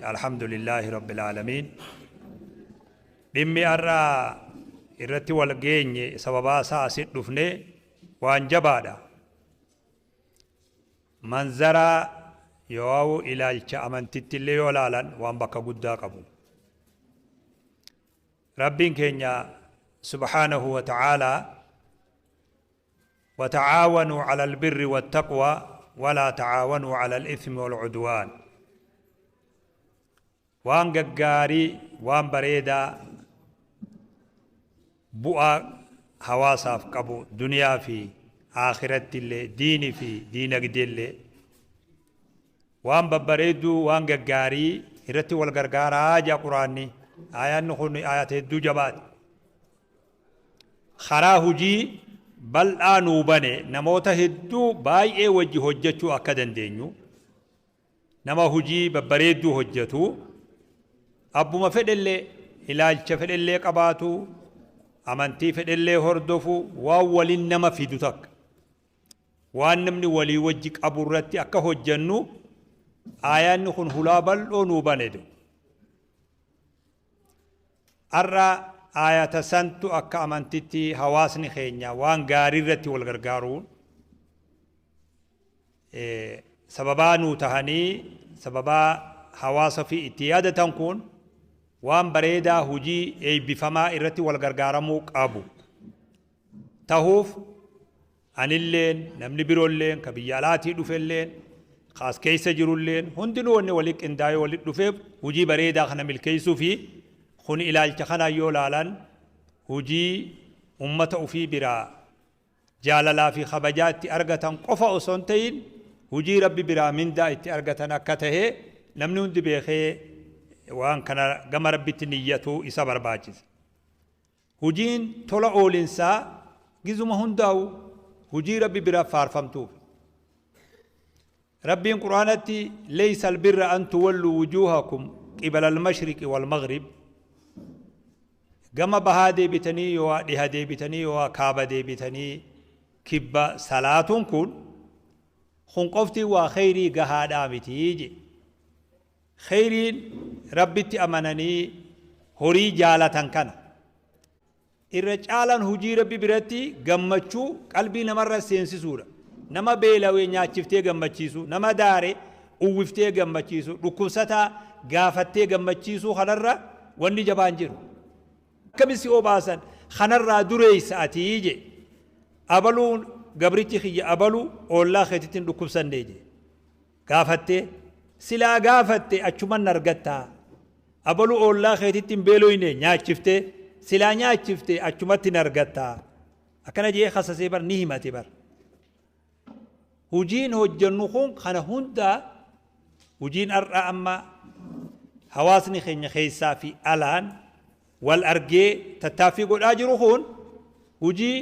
Alhamdulillaahi Rabbil Aalamiin. Dhimmi har'a irratti wal geenye sababaa isaa asit dhufne waan jabaadha. Manzaraa yoo ilaalcha amantitti illee yoo ilaalan waan bakka guddaa qabu. Rabbiin keenya subhaanahu wa ta'aalaa وتعاونوا على البر والتقوى ولا تعاونوا على الإثم والعدوان. Waan gaggaarii, waan bareedaa bu'aa hawaasaaf qabu duniyaa fi aakiratti illee, diinii fi diinagdee illee, waan babbareedduu, waan gaggaarii irratti wal gargaaraa jaa quraanni. Aayaanni kun aayata hedduu jabaati. Karaa hujii bal'aa nuu bane, namoota hedduu baay'ee wajji hojjechuu akka dandeenyu. Nama hujii babbareedduu hojjetu, abbuma fedhellee, ilaalcha fedhellee qabaatu, amantii fedhellee hordofu, waan waliin nama fidu takka, waan namni walii wajji qabu irratti akka hojjennu aayaanni kun hulaa bal'oo nuu bane. Har'a aayata santu akka amantitti hawaasni keenya waan gaarii irratti wal gargaaruun sababaa nuu tahanii, sababaa hawaasa fi itti yaadatan kun waan bareedaa hujii eebbifamaa irratti wal gargaaramuu qabu tahuuf, anilleen, namni biroolleen, ka biyya alaatii dhufelleen, kaas keessa jirulleen, hundinuu wanni walii qindaa'ee walitti dhufeef hujii bareedaa kana milkeessuu fi kun ilaalcha kanaa yoo laalan hujii ummata ufii biraa jaalalaa fi kabajaa itti argatan qofa osoo hin ta'in hujii Rabbi biraa mindaa itti argatan akka tahe namni hundi beekee waan kana gama Rabbitti niyyatu isa barbaachisa. Hujiin tola oolinsaa gizuma hundaa'u hujii Rabbi bira faarfamtuuf. Rabbiin Quraanatti ليس البر أن تولوا وجوهكم قبل المشرق والمغرب, gama bahaa deebitanii yoo dhiha deebitanii yoo kaaba deebitanii kibba salaatuun kun qofti waa kheyrii gahaadhaa mitii je. Kheyriin Rabbitti amananii horii jaalatan kana irra caalan hujii Rabbi biratti gammachuu qalbii namarra seensisuudha. Nama beelawee nyaachiftee gammachiisu, nama daare uwwiftee gammachiisu, dhukkubsataa gaafattee gammachiisuu kanarra wanni jabaan jiru. Akkami si obaasan kanarraa dureeysa atii je. Abaluun gabrichi kiyya abaluu oollaa keetitti hin dhukkubsannee je. Gaafattee silaa gaafatte achuman argattaa. Abaluu oollaa keetitti hin beeloyne nyaachiftee silaa nyaachifte achumatti hin argattaa. Akkana jee kasasee bar, ni himate bar. Hujiin hojjennu kun kana hundaa, hujiin har'a amma hawaasni keenya keessaa fi alaan wal argee tattaaffii godhaa jiru kun hujii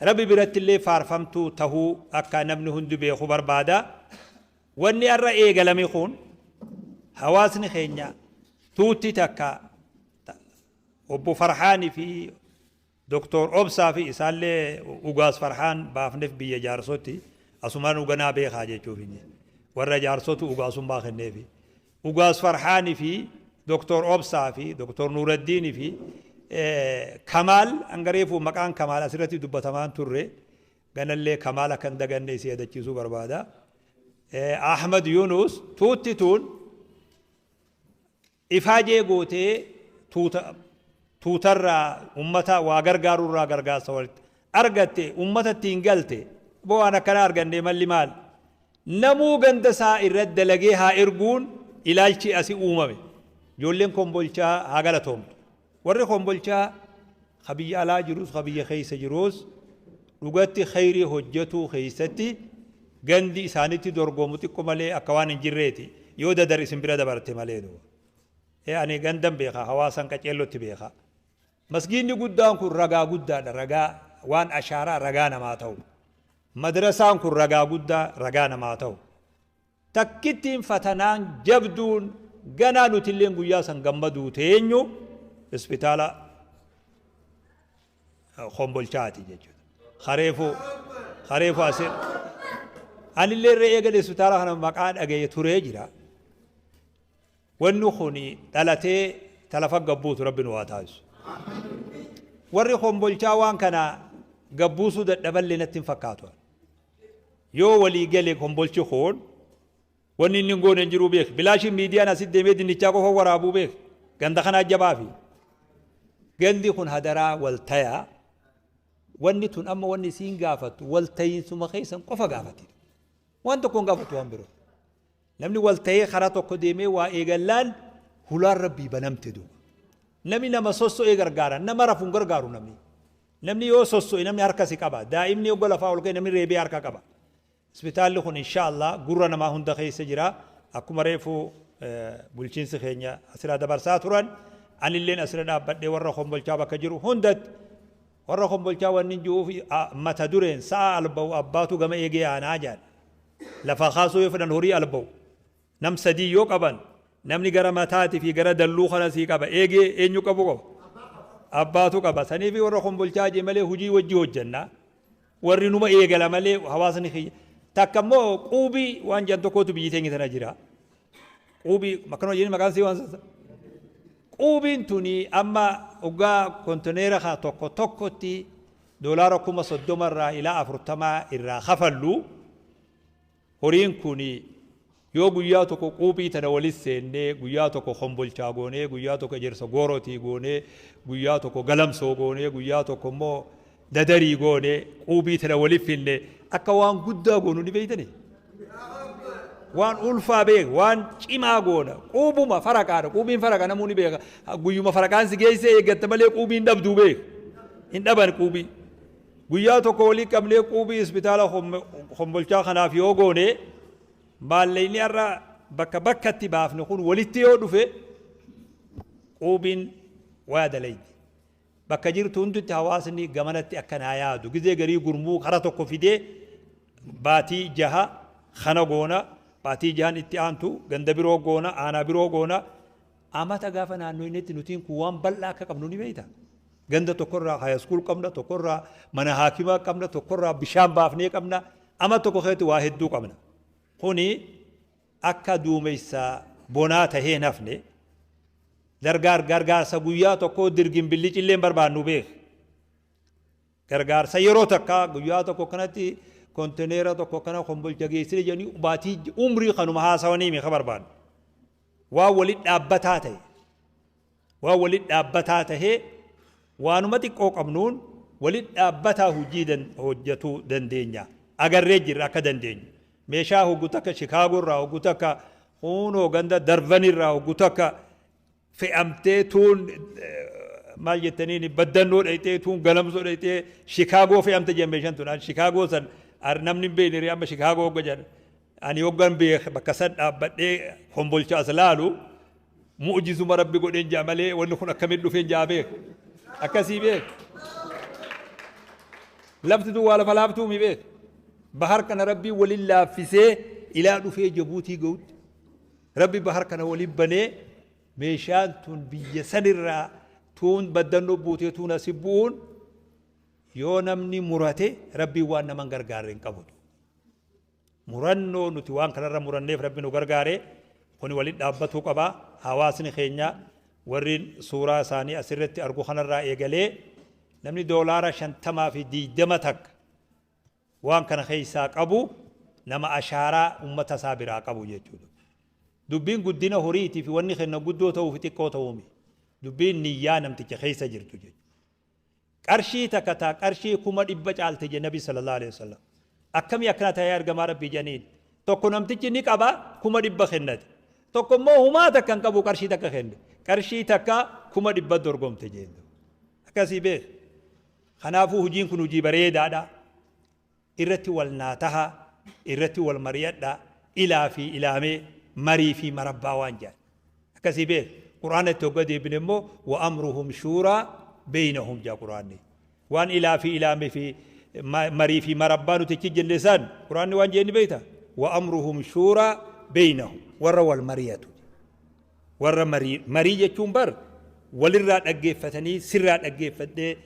Rabbi biratti illee faarfamtuu tahuu akka namni hundi beeku barbaada. Wanni har'a eegalame kun hawaasni keenya tuutti takka obbo Farhaanii fi Doktor Obsaa fi isaallee Ugaas Farhaan baafneef biyya jaarsotti asumaan uganaa beekaa jechuuf, warra jaarsotu ugaasummaa kenneefi. Ugaas Farhaanii fi Doktor Obsaa fi Doktor Nuuraddiinii fi Kamaal hangareefu, maqaan Kamaal asirratti dubbatamaan turre, ganallee Kamaal akka hin daganne isii yaadachiisuu barbaada. Ahmad Yunus tuutti tuun ifaajee gootee tuuta tuutarraa ummata waa gargaarurraa gargaarsa walitti argatte, ummata ittiin galte waan akkana arganne malli maal, namuu ganda isaa irratti dalagee haa erguun ilaalchi asi uumame. Ijoolleen Kombolchaa haa galatoomtu. Warri Kombolchaa ka biyya alaa jirus ka biyya keessa jirus dhugatti kheyrii hojjetuu keessatti gandi isaanitti dorgomu xiqqo malee akka waan hin jirreeti, yoo Dadar isin bira dabarte malee duuba. Ani gandan beeka, hawaasan qaceellotti beeka. Masgiidni guddaan kun ragaa guddaadha, ragaa waan ashaaraa ragaa namaa ta'u. Madrasaan kun ragaa guddaa ragaa namaa ta'u. Takkittiin fatanaan jabduun ganaa nutilleen guyyaa san gammaduu teenyu hospitaala Kombolchaati jechuudha. Kareefu asir anillee irra eegale hospitaala kana maqaa dhagaye turee jira. Wanni kun dhalatee talafa gabbuutu Rabbi nu haa taasisu. Warri kombolchaa waan kana gabbuusuu dadhaballee natti hin fakkaatu. Yoo walii gale kombolchi kun wanni inni hin goone hin jiruu beek. Bilaashiin miidiyaan asitti deemee dinnichaa qofa waraabuu beek. Ganda kanaa jabaafi. Gandi kun hadaraa wal tayaa. Wanni tun amma wanni isiin gaafattu wal ta'iinsuma keessan qofa gaafatti. Waan tokko hin gaafattu waan biroo. Namni wal ta'ee karaa tokko deemee waa eegallaan hulaan Rabbii banamte duuba. Namni nama sosso'ee gargaara. Nama rafu hin gargaaru namni. Namni yoo sosso'e namni harka si qaba. Daa'imni yogga lafaa ol ka'e namni reebee harka qaba. Isbitaalli kun insha Allah gurra namaa hunda keessa jira. Akkuma reefu bulchiinsi keenya asirraa dabarsaa turan, anilleen asirra dhaabbadhee warra Kombolchaa bakka jiru hundatti, warra Kombolchaa wanni jiruuf mata dureen sa'a alba'u abbaatu gama eegee aanaa jedhan. Lafaa kaasuu yoo fedhan horii alba'u. Nam sadii yoo qaban, namni gara mataatii fi gara dalluu kana sii qaba. Eegee eenyu qabu qaba? Abbaatu qaba. Saniifi warra Kombolchaa jee malee hojii wajji hojjenna. Warri numa eegala malee hawaasni kiyya. Takka immoo quubii waan jedhan tokkotu biyyi teenya tana jira. Quubii akkanuma jedhanii maqaan sii waan sassa. Quubiin tuni amma hoggaa kontineera kana tokko tokkotti doolaara 30,000 irraa ilaa 40 irraa kafallu, horiin kun yoo guyyaa tokko quuphii tana walit seennee, guyyaa tokko Kombolchaa goonee, guyyaa tokko Ejersa Goorotii goonee, guyyaa tokko Galamsoo goonee, guyyaa tokko immoo Dadarii goonee, quuphii tana walit finne, akka waan guddaa goonu ni beektanii? Waan ulfaa beek, waan cimaa goona. Quuphuma faraqaadha. Quuphiin faraqa namuu ni beeka. Guyyuma faraqaan si geessee eeggatta malee quuphiin dhabduu beek. Hin dhaban quuphii. Guyyaa tokko walii qabnee quubii isbitaala Kombolchaa kanaaf yoo goone, maallaqni har'a bakka bakkatti baafne kun walitti yoo dhufe, quubiin waa dalaydi. Bakka jirtu hunditti hawaasni gamanatti akka naa yaadu gizee garii gurmuu kara tokko fidee, baatii jaha kana goona, baatii jahan itti aantu ganda biroo goona, aanaa biroo goona. Amata gaafa naannoo innitti nutiin kun waan bal'aa akka qabnu ni beekta. Ganda tokkorraa high school qabna, tokkorraa mana haakimaa qabna, tokkorraa bishaan baafnee qabna. Ama tokko keessatti waa hedduu qabna. Kuni akka duumessa bonaa tahee hin hafne. Gargaarsa guyyaa tokkoo dirgin billicillee hin barbaannu beek. Gargaarsa yeroo takka guyyaa tokko kanatti kontineera tokko kana Kombolcha geessine jedhanii baatii umrii kanuma haasawanii meeqa barbaannu. Waan walit dhaabbataa ta'e. Waan walit dhaabbataa tahee waanuma xiqqoo qabnuun walit dhaabbataa hojii hojjatuu dandeenya. Agarree jirra akka dandeenyu. Meeshaa hoggu takka Chicago irraa, hoggu takka kunoo ganda Darvan irraa, hoggu takka fe'amtee tuun maal jettaniin Baddannoo dhayxee, tuun Galamsoo dhayxee, Chicago fe'amte jedhan meeshaan tun. Chicago san namni hin beekne amma Chicago hogga jedhan. Ani hoggan beek bakka san dhaabbadhee Kombolcha as laalu, mu'jizuma Rabbi godheen ja'a malee wanni kun akkamiin dhufeen ja'a beek. Akkasii beek. Lafti tun waa lafa laaftuu mi beek. Bahar kana Rabbiin waliin laaffisee ilaa dhufee Jabuutii ga'utti. Rabbi bahar kana waliin banee meeshaan tun biyya sanirraa tuun Baddannoo buutee tuun asi bu'uun, yoo namni murate Rabbiin waan naman gargaarre hin qabu. Murannoo nuti waan kanarra muranneef Rabbi nu gargaare. Kuni walitti dhaabbatuu qaba. Hawaasni keenya warri suuraa isaanii asirratti argu kanarraa eegalee namni doolaara 50 fi 20 takka waan kana keessaa qabu nama ashaaraa ummata isaa biraa qabu jechuudha. Dubbiin guddina horiitii fi wanni kenna guddoo ta'uu fi xiqqoo ta'uu miti. Dubbiin niyyaa namticha keessa jirtu jechuudha. Qarshii takka taa qarshii 100,000 caalte je Nabi sallallahu alaihi wasallam. Akkamii akkana ta'ee ergamaa Rabbii jedhaniin. Tokko namtichi ni qaba, 100,000 kennate. Tokko immoo humaa takka hin qabu, qarshii takka kenne. Qarshii takka 100,000 dorgomte jeen. Akkasii beek. Kanaafuu hojiin kun hojii bareedaadha. Irratti wal naa taha, irratti wal mari'adha, ilaa fi ilaamee, marii fi marabbaa waan jedhan. Akkasii beek. Qur'aana itti hogga deebine immoo wa amruhum shuuraa beeynahum jaa Qur'aanni. Waan ilaa fi ilaamee fi marii fi marabbaa nuti achi jenne san Qur'aanni waan jeenni beeyta. Wa amruhum shuuraa beeynahum, warra wal mari'atu. Warra marii, marii jechuun bar walirraa dhaggeeffatanii, sirraa dhaggeeffadhee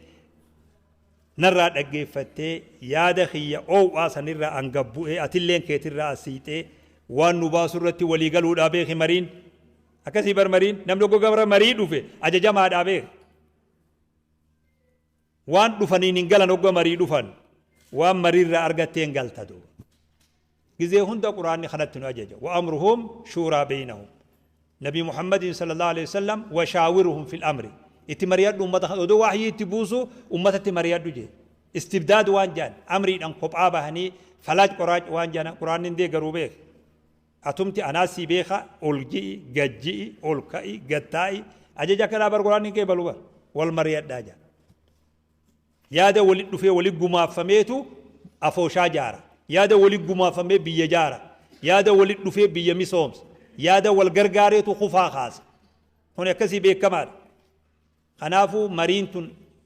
narraa dhaggeeffattee, yaada kiyya oow'aa sanirraa an gad bu'ee atilleen keetirraa as siixee waan nu baasu irratti walii galuudhaa beeki mariin. Akkasii bar mariin namni oggo gara marii dhufe ajajamaadhaa beeka. Waan dhufaniin hin galan ogga marii dhufan waan mariirraa argattee hin galta duuba. Gizee hunda Qur'aanni kanatti nu ajaja. Wa amruhum shuuraa beeynahum. Nabi Muhammadiin sallallahu alaihi wasallam wa shaawiruhum fil amri. Itti mari'adhu ummata kana odoo wahyii itti buusu ummatatti mari'adhu jee. Istibdaad waan jedhan amriidhaan kophaa bahanii falaaj qoraaj waan jedhan Qur'aanni hin deeggaruu beeka. Atumti anaa sii beeka ol ji'i gad ji'i ol ka'i gad taa'i ajaja akkanaa bar Qur'aanni hin qeebalu bar wal mari'adhaa jedha. Yaada walit dhufee walit gumaaffameetu afooshaa jaara. Yaada walit gumaaffamee biyya jaara. Yaada walit dhufee biyya misoomsa. Yaada wal gargaareetu kufaa kaasa. Kun akkasii beekamaadha. Kanaafuu mariin tun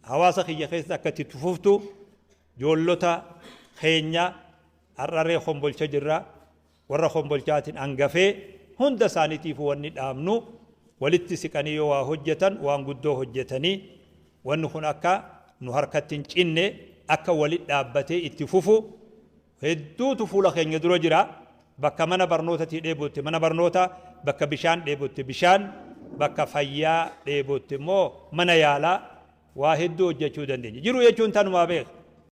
hawaasa kiyya keessa akka itti fuftu ijoollota keenya har'arree Kombolcha jirra. Warra Kombolchaatiin hangafee hunda isaaniitiifuu wanni dhaamnu walitti siqanii yoo waa hojjetan waan guddoo hojjetanii wanni kun akka nu harkatti hin cinne akka walit dhaabbatee itti fufu hedduutu fuula keenya dura jira. Bakka mana barnootatii dheebotte mana barnoota, bakka bishaan dheebotte bishaan, bakka fayyaa dheebotte immoo mana yaalaa waa hedduu hojjechuu dandeenya. Jiru jechuun tanumaa beeka.